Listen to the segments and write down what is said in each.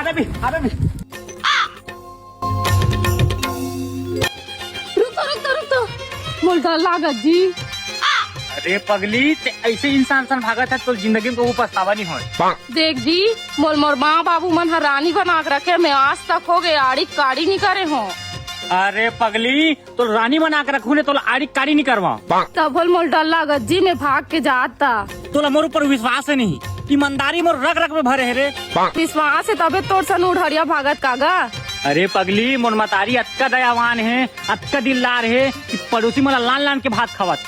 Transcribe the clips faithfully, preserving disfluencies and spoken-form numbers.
अभी, अबे भी। रुक तो, रुक तो, रुक तो। मोला डर लागत जी। अरे पगली, ते ऐसे इंसान सन भागत हे, तो जिंदगी में कभू पछतावा नहीं होय। देख जी, मोला मोर माँ बाबू मन ह रानी बना के रखे, मैं आज तक हो गए आड़ी काड़ी नहीं करे हो। अरे पगली, तो रानी बना के रखू ने, तोला आड़ी काड़ी नहीं करवा। तब होल मोला डर लागत जी, मैं भाग के जात ता। तोला मोर ऊपर विश्वास हे नहीं, ईमानदारी मोर रग रग में भरे हे रे। विश्वास हे तबे तोर सन उढ़ड़िया भागत का गा। अरे पगली, मोर मतारी अतका दयावान हे, अतका दिलदार हे कि पड़ोसी मन ला लान लान के भात खवात।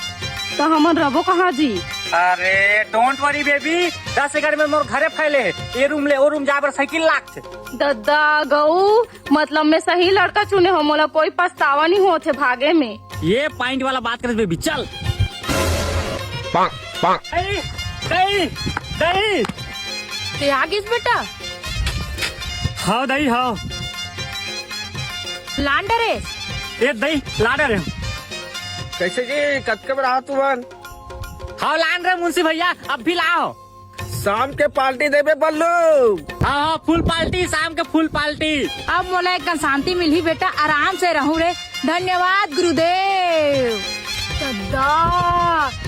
त हमन रबो कहाँ जी? अरे don't worry baby, दस एकड़ में मोर घरे फैले हे, ये रूम ले वो रूम जाए बर साइकिल लागथे। दद्दा गऊ, मतलब मैं सही लड़का चुने हो, मोला कोई पछतावा नहीं होत हे भागे में। ये पॉइंट वाला बात करत बेबी, चल। पाक, पाक। दही, दही, दही। ते आ गिस बेटा? हाव दही, हाव। लान डरे? ए दही, ला डरे। कैसे जी, कतके बरा तुमन? हाव लान रे मुंशी भैया, अब भी लाओ। शाम के पार्टी देबे बल्लू। हाँ, हाँ, फुल पार्टी, शाम के फुल पार्टी। अब मोला एक कन शांति मिलही बेटा, आराम से रहूं रे। धन्यवाद गुरुदेव। दद्दा,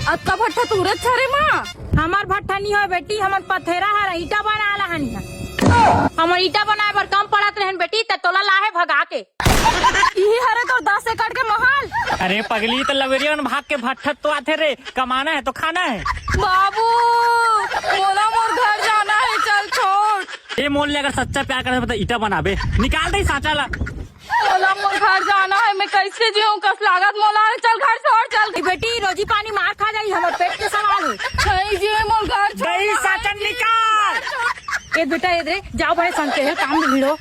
अतका भट्ठा तुरे छरे माँ? हमर भट्ठा नहीं हो बेटी, हमन पथेरा हर ईटा बना ला हन। हमर ईटा बनाए बर कम पड़त रहन बेटी, त तोला लाहे भगा के। इही हरे तोर दस एकड़ के महल। अरे पगली, त लवेरिया मन भाग के भट्ठत तो आथे रे, कमाना है तो खाना है। बाबू, मोला मोर घर जाना है, चल छोड़। ए मोल ले अगर सच्चा प्यार करे हो त ईटा बनाबे, निकाल दे सांचा ला। मोला मोर घर जाना है, मैं कैसे जीऊं कस लागत मोला, चल घर छोड़ चल। ए बेटी, रोजी पानी मार खा जाई, हमर पेट के सवाल है। नहीं जी, मोर घर छोड़। दही साचन निकाल। ए बेटा, ए रे, जाओ भाई संग के काम में भिड़ो।